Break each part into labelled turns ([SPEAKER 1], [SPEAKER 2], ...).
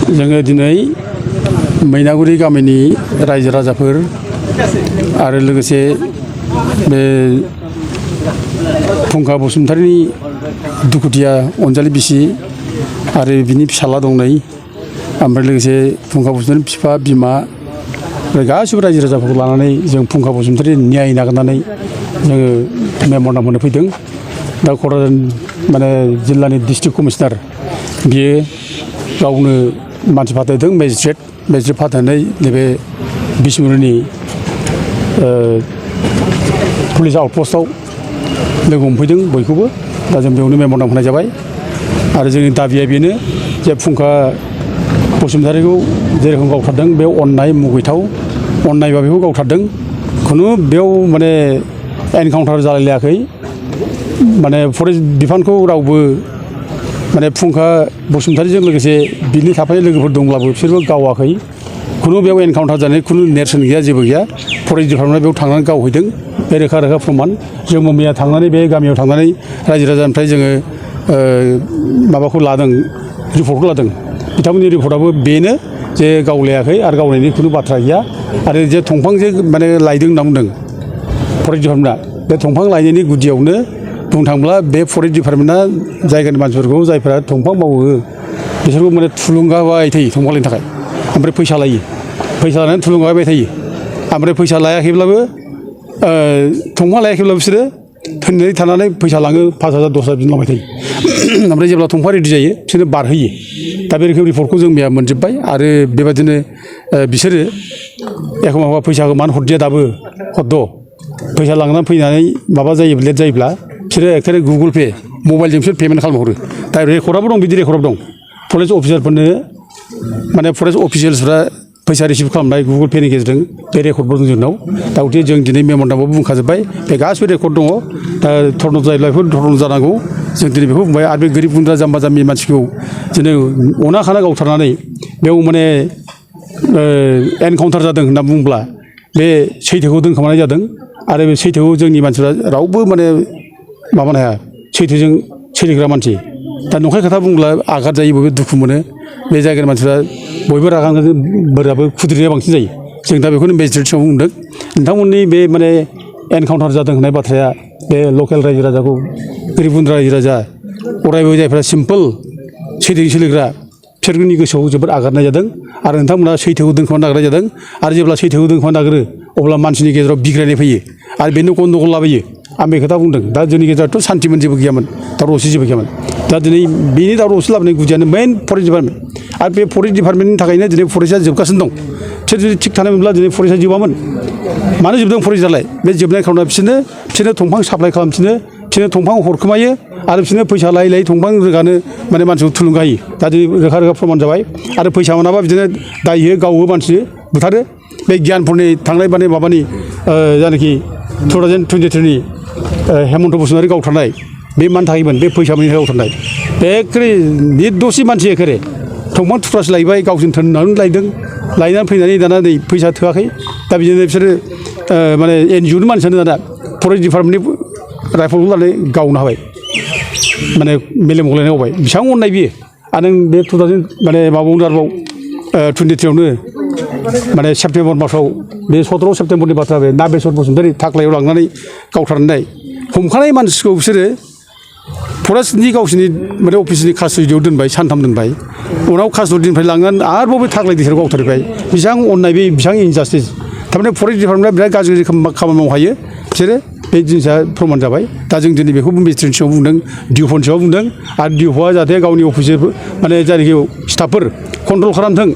[SPEAKER 1] जोङो दिनै मैनागुरि गामिनि रायजो राजाफोर आरो लोगोसे बे फुंखा बसुमतारिनि दुखुथिया अनजालि बिसि आरो बिनि फिसाला दं नै ओमफ्राय लोगोसे फुंखा बसुमतारिनि बिफा बिमा गासिबो रायजो राजाफोरखौ लानानै जों फुंखा बसुमतारि न्याय नागिरनानै जोङो मेम'रेन्डाम होनो फैदों। दा क'क्राझार माने जिल्लानि डिस्ट्रिक्ट कमिशनार बियो गावनो मानसि फाथायदों मेजिस्ट्रेट फाथायनानै नैबे बिसमुरिनि पुलिस आउटपस्टआव लोगो हमफैदों बयखौबो। दा जों बेयावनो मेम'रेन्डाम होनाय जाबाय आरो जोंनि दाबिया बेनो जे फुंखा बसुमतारिखौ जेरखम गावथारदों बे अननाय मुगैथाव अननायबा बेखौ गावथारदों खुनु बेयाव माने एनकाउन्टार जालायलायाखै माने फरेस्ट बिफानखौ रावबो माने फुंखा बसुमतारिजों लोगोसे बिनि थाफानाय लोगोफोर दंब्लाबो बिसोरबो गावाखै खुनु बेयाव एनकाउन्टार जानाय खुनु नेरसोन गैया जेबो गैया। फरेस्ट डिपार्टमेन्टआ बेयाव थांनानै गावहैदों बे रोखा प्रमान। जोंबो मैया थांनानै बे गामियाव थांनानै रायजो राजानिफ्राय जोङो माबाखौ लादों रिपर्टखौ लादों। बिथांमोननि रिपर्टआबो बेनो जे गावलायाखै आरो गावनायनि खुनु बाथ्रा गैया आरो जे दंफां जे माने लायदों होनना बुंदों फरेस्ट डिपार्टमेन्टआ बे दंफां लायनायनि गुदियावनो बुंनो थाङोब्ला बे फरेस्ट डिपार्टमेन्टआ जायगानि मानसिफोरखौ जायफोरा दंफां मावो बिसोरखौ माने थुलुंगा होबाय थायो दंफां लायनो थाखाय ओमफ्राय फैसा लायो फैसा लानानै थुलुंगा होबाय थायो ओमफ्राय फैसा लायाखैब्लाबो दंफां लायाखैब्लाबो बिसोरो थैनानै थानानै फैसा लाङो 5,000 10,000 बिलांबाय थायो ओमफ्राय जेब्ला दंफां रेडि जायो बिसोरनो बारहोयो। दा बे रोखोम रिपर्टखौ जों मैया मोनजोब्बाय आरो बेबादिनो बिसोरो एखमबा फैसाखौ मानो हरदिया दाबो हरद' फैसा लांनानै फैनानै माबा जायो लेट जायोब्ला बिसोरो एखेबारे गुगोल पे मबाइलजों बिसोर पेमेन्ट खालामहरो। दा रेकर्डआबो दं बिदि रेकर्डआबो दं फरेस्ट अफिसारफोरनो माने फरेस्ट अफिसियेल्सफ्रा फैसा रिसिभ खालामनाय गुगोल पेनि गेजेरजों बे रेकर्डबो दं जोंनाव। दा गथिखे जों दिनै मेम'रेन्डामाव बुंखाजोब्बाय बे गासिबो रेकर्ड दङ। दा धर्न जायोब्ला बेफोर धर्न जानांगौ जों दिनै बेखौ बुंबाय आरो बे गोरिब गुन्द्रा जाम्बा जाम्बि मानसिखौ दिनै अना खाना गावथारनानै बेयाव माने एनकाउन्टार जादों होनना बुंब्ला बे सैथोखौ दोनखोमानाय जादों आरो बे सैथोखौ जोंनि मानसिफ्रा रावबो माने माबानो हाया सैथोजों सोलिग्रा मानसि। दा नंखाय खोथा बुंब्ला आघात जायो बयबो दुखु मोनो बे जायगानि मानसिफ्रा बयबो रागा बोराबो खुद्रिनाया बांसिन जायो। जों दा बेखौनो मेजिस्ट्रेट समाव बुंदों नोंथांमोननि बे माने एनकाउन्टार जादों होननाय बाथ्राया बे लकेल रायजो राजाखौ गोरिब गुन्द्रा रायजो राजा अरायबो जायफ्रा सिम्पोल सैथोजों सोलिग्रा बिसोरनि गोसोआव जोबोद आघातनाय जादों आरो नोंथांमोना सैथोखौ दोनखोमानो नागिरनाय जादों आरो जेब्ला सैथोखौ दोनखोमानो नागिरो अब्ला मानसिनि गेजेराव बिग्रायनाय फैयो आरो बेनो गन्दगल लाबोयो। आं बे खोथा बुंदों दा जोंनि गेजेरावथ' सान्थिमोन जेबो गैयामोन दावराव दावसि जेबो गैयामोन। दा दिनै बेनि दावराव दावसि लाबोनाय गुदियानो मेइन फरेस्ट डिपार्टमेन्ट आरो बे फरेस्ट डिपार्टमेन्टनि थाखायनो दिनै फरेस्टआ जोबगासिनो दं। बिसोर जुदि थिग थानाय मोनब्ला दिनै फरेस्टआ जोबामोन। मानो जोबदों फरेस्टआलाय बे जोबनाय खार'ना बिसोरनो दंफां साप्लाय खालामफिनो बिसोरनो दंफां हरखोमायो आरो बिसोरनो फैसा लायै लायै दंफां रोगानो माने मानसिखौ थुलुंगा होयो। दा दिनै रोखा प्रमान जाबाय आरो फैसा मोनाबा बिदिनो दाय होयो गावो मानसि बुथारो। बे गियानफोरनि थांनाय माने माबानि जायनाखि 2023नि हेमन्त बसुमतारि गावथारनाय बे मानि थाखायमोन बे फैसा मोनैनि थाखाय गावथारनाय एखेबारे निर्दसि मानसि एखेबारे दंफां थुख्रासो लायबाय गावसोर थोननानै लायदों लायनानै फैनानै दाना नै फैसा थोआखै दा बिदिनो बिसोरो माने एनजिअनि मानसियानो दाना फरेस्ट डिपार्टमेन्टनि राइफलखौ लानानै गावनो हाबाय माने मेलेम गलायनाय होबाय बेसेबां अननाय बियो आरो नों बे 2000 माने माबायावनो आरोबाव 23आवनो माने सेप्तेम्बर मासाव बे 17 सेप्तेम्बरनि बाथ्रा बे नागेस्वर बसुमतारि थाख्लायाव लांनानै गावथारनाय हमखानाय मानसिखौ बिसोरो फरेस्टनि गावसोरनि माने अफिसनि कास्टडियाव दोनबाय सानथाम दोनबाय उनाव कास्टडिनिफ्राय लांनानै आरोबाव बे थाख्लाय दैसायाव गावथारबाय बेसेबां अननाय बे बेसेबां इनजास्टिस थारमाने फरेस्ट डिपार्टमेन्टआ बिराद गाज्रि खामानि मावनो हायो बिसोरो बे जिनिसा प्रमान जाबाय। दा जों दिनै बेखौ मेजिस्ट्रेटनि सिगाङाव बुंदों डिअफनि सिगाङाव बुंदों आरो डिअफआ जाहाथे गावनि अफिसार माने जायनाखि स्टाफफोर कन्ट्रल खालामथों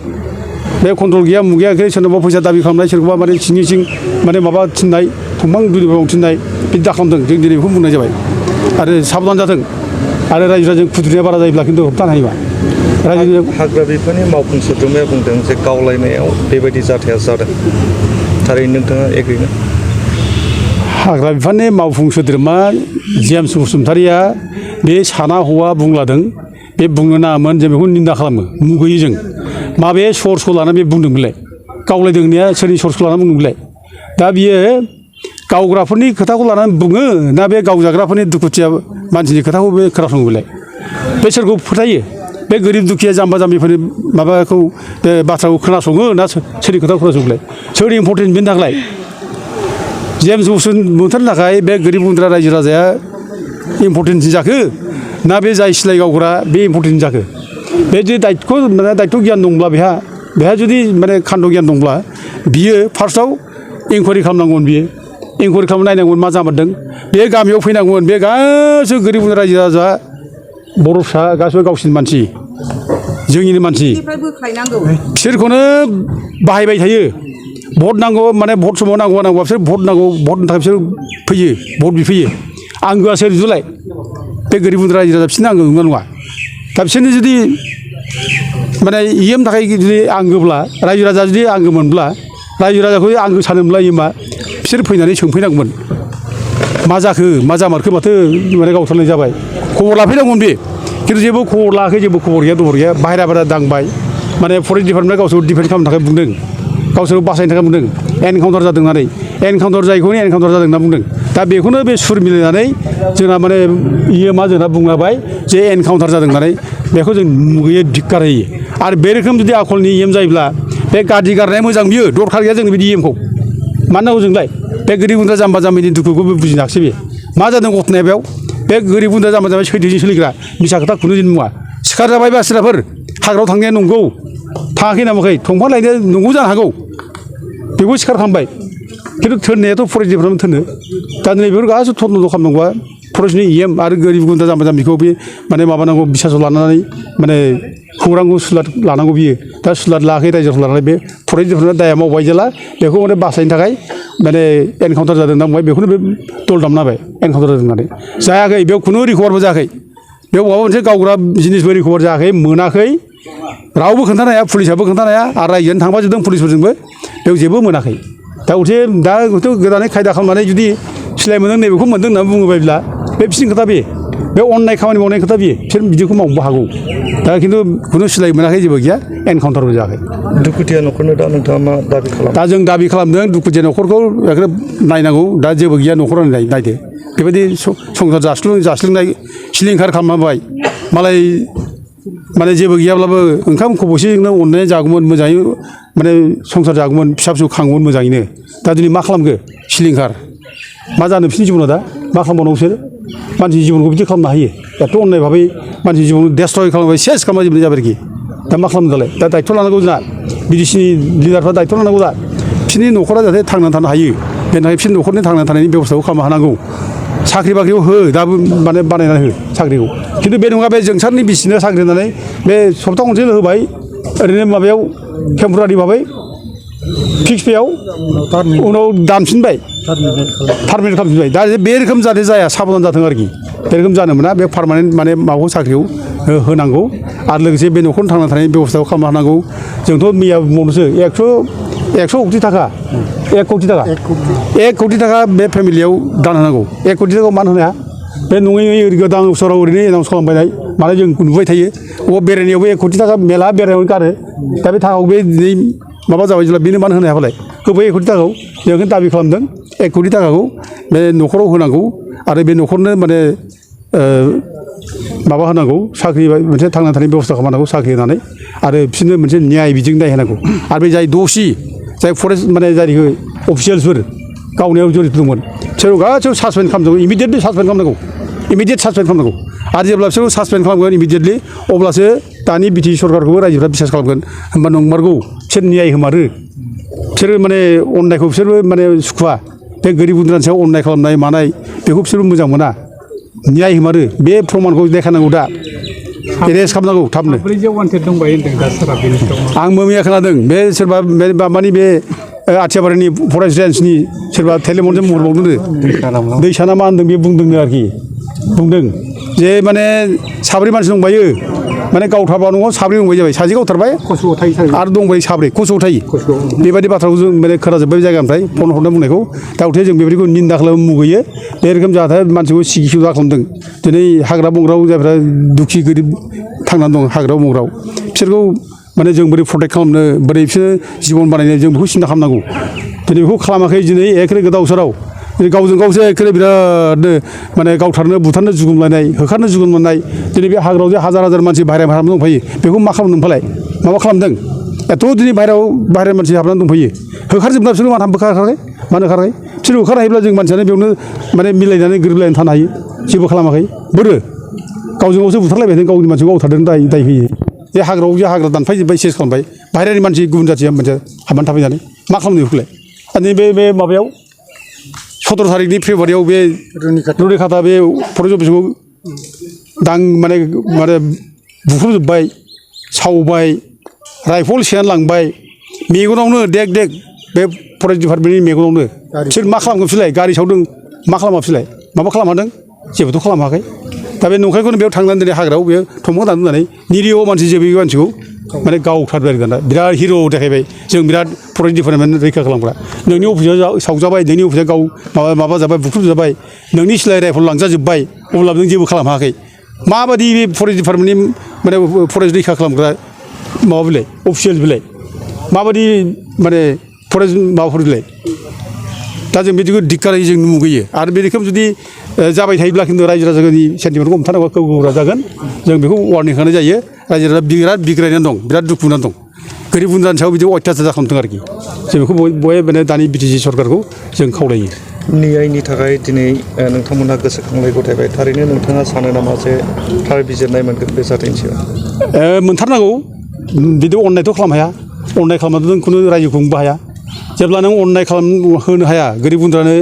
[SPEAKER 1] बे कन्ट्रल गैया मुगैयाखै सोरनावबा फैसा दाबि खालामनाय सोरखौबा माने सिं सिं माने माबा थिननाय दंफां दुलिबाव थिननाय बिदि दा खालामदों जों दिनै बेखौ बुंनाय जाबाय आरो साबधान जाथों आरो रायजो राजाजों खुद्रिनाया बारा जायोब्ला खिन्थु होबथानो हायोबा रायजो
[SPEAKER 2] हाग्रा बिफाननि मावफुं सोद्रोमाया बुंदों जे गावलायनायाव बेबायदि जाथाया जादों थारैनो नोंथाङा एग्रिना?
[SPEAKER 1] हाग्रा बिफाननि मावफुं सोद्रोमा जेम्स बसुमतारिया बे साना हौवा बुंलादों बे बुंनो नाङामोन जों बेखौ निन्दा खालामो मुगैयो जों माबे सर्सखौ लानानै बे बुंदों बेलाय गावलायदों होननाया सोरनि सर्सखौ लानानै बुंदों बेलाय दा बियो गावग्राफोरनि खोथाखौ लानानै बुङो ना बे गावजाग्राफोरनि दुखुथिया मानसिनि खोथाखौ बे खोनासङो बेलाय बे सोरखौ फोथायो बे गोरिब दुखिया जाम्बा जाम्बिफोरनि माबाखौ बे बाथ्राखौ खोनासङो ना सोरनि खोथाखौ खोनासङोलाय सोर इम्परटेन्ट बेनि थाखाय जेम्स बसुमतारिनि थाखाय बे गोरिब गुन्द्रा रायजो राजाया इम्परटेन्ट जाखो ना बे जाय सिलाइ गावग्रा बे इम्परटेन्ट जाखो बे जुदि दायित्व गियान दंब्ला बेहा जुदि माने खान्द' गियान दंब्ला बियो फार्स्टआव इनकुवारि खालामनांगौमोन बियो इनकुवारि खालामनानै नायनांगौमोन मा जामारदों बे गामियाव फैनांगौमोन बे गासैबो गोरिब गुन्द्रा रायजो राजा बर' फिसा गासिबो गावसिनि मानसि जोंनिनो मानसि बिसोरखौनो बाहायबाय थायो भट नांगौ माने भट समाव नांगौबा बिसोर भट नांगौ भटनि थाखाय बिसोर फैयो भट बिफैयो आंगोआ सोर जुलाय बे गोरिब गुन्द्रा रायजो राजा बिसोरनो आंगो नंगौ नङा दा बिसोरनो जुदि माने इएम थाखाय जुदि आंगोब्ला रायजो राजा जुदि आंगो मोनब्ला रायजो राजाखौ आंगो सानोब्ला इएमआ बिसोर फैनानै सोंफैनांगौमोन मा जाखो मा जामारखो माथो माने गावथारनाय जाबाय खबर लाफैनांगौमोन बे खिन्थु जेबो खबर लायाखै जेबो खबर गैया दबर गैया बाहेरा दांबाय माने फरेस्ट डिपार्टमेन्टआ गावसोरखौ डिफेन्ड खालामनो थाखाय बुंदों गावसोरखौ बासायनो थाखाय बुंदों एनकाउन्टार जादों होननानै एनकाउन्टार जायैखौनो एनकाउन्टार जादों होनना बुंदों दा बेखौनो बे सुर मिलायनानै जोंना माने इएमआ जोंना बुंलाबाय जे एनकाउन्टार जादों होननानै बेखौ जों मुगैयो धिक्कार होयो आरो बे रोखोम जुदि आखलनि इएम जायोब्ला बे गाज्रि गारनाया मोजां बियो दरखार गैया जोंनि बिदि इएमखौ मानो नांगौ जोंलाय बे गोरिब गुन्द्रा जाम्बा जाम्बिनि दुखुखौबो बुजिनाखिसै बे मा जादों घटनाया बेयाव बे गोरिब गुन्द्रा जाम्बा जाम्बि सैथोजों सोलिग्रा मिसा खोथा खुनु दिन मुवा सिखार जाबाय बा सोरबाफोर हाग्रायाव थांनाया नंगौ थाङाखै नामाखै दंफां लायनो नंगौ जानो हागौ बेखौ सिखार खालामबाय खिन्थु थोननायाथ' फरेस्ट डिपार्टमेन्ट थोनो दा दिनै बेफोर गासैबो थर्नल' खालामनांगौआ फरेस्टनि इएम आरो गोरिब गुन्द्रा जाम्बा जाम्बिखौ बे माने माबानांगौ बिसासाव लानानै माने खौरांखौ सुलाद लानांगौ बियो दा सुलाद लायाखै रायजोखौ लानानै बे फरेस्ट डिपार्टमेन्टआ दाया मावबाय जेला बेखौ माने बासायनो थाखाय माने एनकाउन्टार जादों होनना बुंबाय बेखौनो बे दल दामना होबाय एनकाउन्टार जादों होननानै जायाखै बेयाव खुनु रिकभारबो जायाखै बेयाव माबा मोनसे गावग्रा जिनिसबो रिकभार जायाखै मोनाखै रावबो खोन्थानो हाया पुलिसाबो खोन्थानो हाया आरो रायजोआनो थांफाजोबदों पुलिसफोरजोंबो बेयाव जेबो मोनाखै दा गोदानै खायदा खालामनानै जुदि सिलाय मोनदों नैबेखौ मोनदों होननानै बुङोब्ला बे बिसोरनि खोथा बे अननाय खामानि मावनायनि खोथा बिसोर बिदिखौ मावनोबो हागौ दा खिन्थु खुनु सिलाय मोनाखै जेबो गैया एनकाउन्टारबो जायाखै
[SPEAKER 2] दुखुथिया न'खरनो दा नोंथाङा मा दाबि खालामो
[SPEAKER 1] दा जों दाबि खालामदों दुखुथिया न'खरखौ नायनांगौ दा जेबो गैया न'खराव नायदो बेबायदि संसार जास्लोंनाय सिलिंखार खालामबाय मालाय माने जेबो गैयाब्लाबो ओंखाम खबसेजोंनो अननानै जागौमोन मोजाङै माने संसार जागौमोन फिसा फिसौ खांगौमोन मोजाङैनो दा दिनै मा खालामखो सिलिंखार मा जानो बिसोरनि जिबनाव दा मा खालामबावनांगौ बिसोर मानसिनि जिबनखौ बिदि खालामनो हायो एथ' अननाय भाबै मानसिनि जिबनखौ डेस्ट्रय खालामबाय सेस खालामजोबनाय जाबाय आरोखि दा मा खालामनो दालाय दा दायित्व लानांगौ जोंना बिडिसिनि लिडारफ्रा दायित्व लानांगौ दा बिसोरनि न'खरा जाहाथे थांनानै थानो हायो बेनि थाखाय बिसोरनि न'खरनि थांनानै थानायनि बेब'स्थाखौ खालामनो हानांगौ साख्रि बाख्रियाव हो दाबो माने बानायनानै हो साख्रिखौ खिन्थु बे नङा बे जोंसारनि बिसिनो साख्रि होनानै बे सप्ता खनसेल' होबाय ओरैनो माबायाव टेम्परारि भाबै फिक्स पेआव उनाव दानफिनबाय पारमानेन्ट खालामफिनबाय दा बे रोखोम जाहाथे जाया साबधान जाथों आरोखि बे रोखोम जानो मोना बे पारमानेन्ट माने माबाखौ साख्रियाव होनांगौ आरो लोगोसे बे न'खरनि थांना थानायनि बेब'स्थाखौ खालामनो हानांगौ जोंथ' मैया बुंबावदोंसो 100 कौटि थाखा 1 कौटि थाखा बे फेमिलियाव दान होनांगौ 1 कौटि थाखाखौ मानो होनो हाया बे नङै गोदान बोसोराव ओरैनो एनाउन्स खालामबायनाय माने जों नुबाय थायो अबाव बेरायनायावबो 1 कौटि थाखा मेला बेरायनायावनो गारो दा बे थाखाखौ बे दिनै माबा जाबाय जेब्ला बेनो मानो होनो हायाबालाय होबाय 1 कौटि थाखाखौ जों बेखौनो दाबि खालामदों 1 कौटि थाखाखौ बे न'खराव होनांगौ आरो बे न'खरनो माने माबा होनांगौ साख्रि मोनसे थांना थानायनि बेब'स्था खालामनांगौ साख्रि होनानै आरो बिसोरनो मोनसे न्याय बिजों दाय होनांगौ आरो बे जाय दसि जाय फरेस्ट माने जायखौ अफिसियेल्सफोर गावनायाव जरित दंमोन बिसोर गासैबो सासपेन्ड खालामनांगौ इमिडियेटलि सासपेन्ड खालामनांगौ आरो जेब्ला बिसोरखौ सासपेन्ड खालामगोन इमिडियेटलि अब्लासो दानि बिटिसि सरकारखौबो रायजोफ्रा बिसास खालामगोन होनबा नंमारगौ बिसोर न्याय होमारो बिसोरो माने अननायखौ बिसोरबो माने सुखुवा बे गोरिब गुन्द्रानि सायाव अननाय खालामनाय मानाय बेखौ बिसोरबो मोजां मोना न्याय होमारो बे प्रमानखौ देखायनांगौ दा एरेस्ट खालामनांगौ थाबनो आंबो मैया खोनादों बे सोरबा माबानि बे आथियाबारिनि फरेस्ट रेन्जनि सोरबा टेलिफनजों बुंहरबावदोंनो दैसाना मा होनदों बे बुंदोंनो आरोखि बुंदों जे माने साब्रै मानसि दंबायो माने गावथारबा न'आव साब्रै दंबाय जाबाय सासे गावथारबाय आरो दंबाय साब्रै खस'आव थायो बेबायदि बाथ्राखौ जों माने खोनाजोब्बाय जायगानिफ्राय फन हरना बुंनायखौ दा उथे जों बेबायदिखौ निन्दा खालामो मुगैयो बे रोखोम जाहाथे मानसिखौ सिगिसुदा खालामदों दिनै हाग्रा बंग्रायाव जायफ्रा दुखि गोरिब थांनानै दं हाग्रा बंग्रायाव बिसोरखौ माने जों बोरै प्रटेक्ट खालामनो बोरै बिसोर जिबन बानायनो जों बेखौ सिन्था खालामनांगौ दिनै बेखौ खालामाखै दिनै एखेबारे गोदाव सोराव गावजों गावसो एखेबारे बिरादनो माने गावथारनो बुथारनो जुगुमलायनाय होखारनो जुगुमलायनाय दिनै बे हाग्रायाव जे हाजार हाजार मानसि बाहेरायाव हाबनानै दंफायो बेखौ मा खालामदों नोंफालाय माबा खालामदों एथ' दिनै बाहेरायाव मानसि हाबनानै दंफायो होखारजोबना बिसोर मानो होखाराखै मानो होखाराखै बिसोर होखारनो हायोब्ला जों मानसियानो बेयावनो माने मिलायनानै गोरोबलायनानै थानो हायो जेबो खालामाखै बोरो गावजों गावसो बुथारलायबाय गावनि मानसिखौ गावथारदों दाय होयो बे हाग्रा दानफायजोब्बाय सेस खालामबाय बाहेरानि मानसि गुबुन जाथिया मोनसे हाबनानै थाफैनानै मा खालामदों बेखौलाय आरो बे माबायाव 17 थारिखनि फेब्रुवारियाव बे रुनिखाता बे फरेस्ट अफिसखौ माने बुख्रुबजोब्बाय सावबाय राइफल सेनानै लांबाय मेगनावनो देग बे फरेस्ट डिपार्टमेन्टनि मेगनावनो बिसोर मा खालामगोन बिसोरलाय गारि सावदों मा खालामा बिसोरलाय माबा खालामहादों जेबोथ' खालामाखै दा बे नंखायखौनो बेयाव थांनानै दिनै हाग्रायाव बेयो थमक दान दोननानै निरिह मानसि जे बे मानसिखौ माने गावथारबाय आरो दाना बिराद हिर' देखायबाय जों बिराद फरेस्ट डिपार्टमेन्ट रैखा खालामग्रा नोंनि अफिसाव सावजाबाय नोंनि अफिसा गाव माबा जाबाय बुख्रुबजाबाय नोंनि सिलाय राइफल लांजाजोब्बाय अब्लाबो नों जेबो खालामनो हायाखै माबायदि बे फरेस्ट डिपार्टमेन्टनि माने फरेस्ट रैखा खालामग्रा माबा बिलाय अफिसियेल बिलाय माबायदि माने फरेस्ट माबाफोर बिलाय दा जों बिदिखौ धिक्कारै जों मुगैयो आरो बे रोखोम जुदि जाबाय थायोब्ला खिन्थु रायजो राजानि सेन्टिमेन्टखौ हमथानांगौआ गोब्राब जागोन जों बेखौ वार्निं होनाय जायो रायजो राजा बिराद बिग्रायनानै दं बिराद दुखु मोननानै दं गोरिब गुन्द्रानि सायाव बिदि अयथासार खालामदों आरोखि जों बेखौ बयबो माने दानि बिटिसि सरकारखौ जों खावलायो
[SPEAKER 2] न्यायनि थाखाय दिनै नोंथांमोनहा गोसोखांनाय गथायबाय थारैनो नोंथाङा सानो नामा जे थार बिजिरनाय मोनगोन बे जाथायनि सायाव
[SPEAKER 1] मोनथारनांगौ बिदि अननायथ' खालामनो हाया अननाय खालामनानै नों खुनु रायजो खुंनोबो हाया जेब्ला नों अननाय होनो हाया गोरिब गुन्द्रानो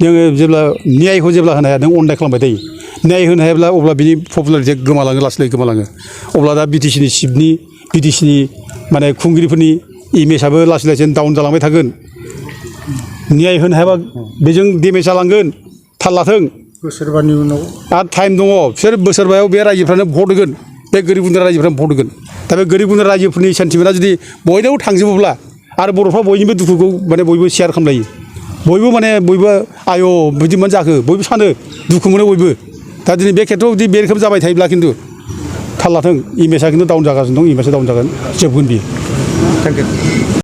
[SPEAKER 1] नोङो जेब्ला न्यायखौ जेब्ला होनो हाया नों अननाय खालामबाय थायो न्याय होनो हायाब्ला अब्ला बिनि पपुलारिटिया गोमालाङो लासै गोमालाङो अब्ला दा बिटिसिनि चिफनि बिटिसिनि माने खुंगिरिफोरनि इमेजआबो लासै डाउन जालांबाय थागोन न्याय होनो हायाबा बेजों डेमेज जालांगोन थाल लाथों
[SPEAKER 3] बोसोरबानि उनाव
[SPEAKER 1] आरो टाइम दङ बिसोर बोसोरबायाव बे रायजोफ्रानो भट होगोन बे गोरिब गुन्द्रा रायजोफ्रानो भट होगोन दा बे गोरिब गुन्द्रा रायजोफोरनि सेन्टिमेन्टआ जुदि बयनावबो थांजोबोब्ला आरो बर'फ्रा बयनिबो दुखुखौ माने बयबो शेयार खालामलायो बयबो आय' बिदि मानो जाखो बयबो सानो दुखु मोनो बयबो दा दिनै बे खेथ्रआव जुदि बे रोखोम जाबाय थायोब्ला खिन्थु थाल लाथों इमेजआ खिन्थु डाउन जागासिनो दं इमेजआ डाउन जागोन जोबगोन बियो
[SPEAKER 2] थेंक इउ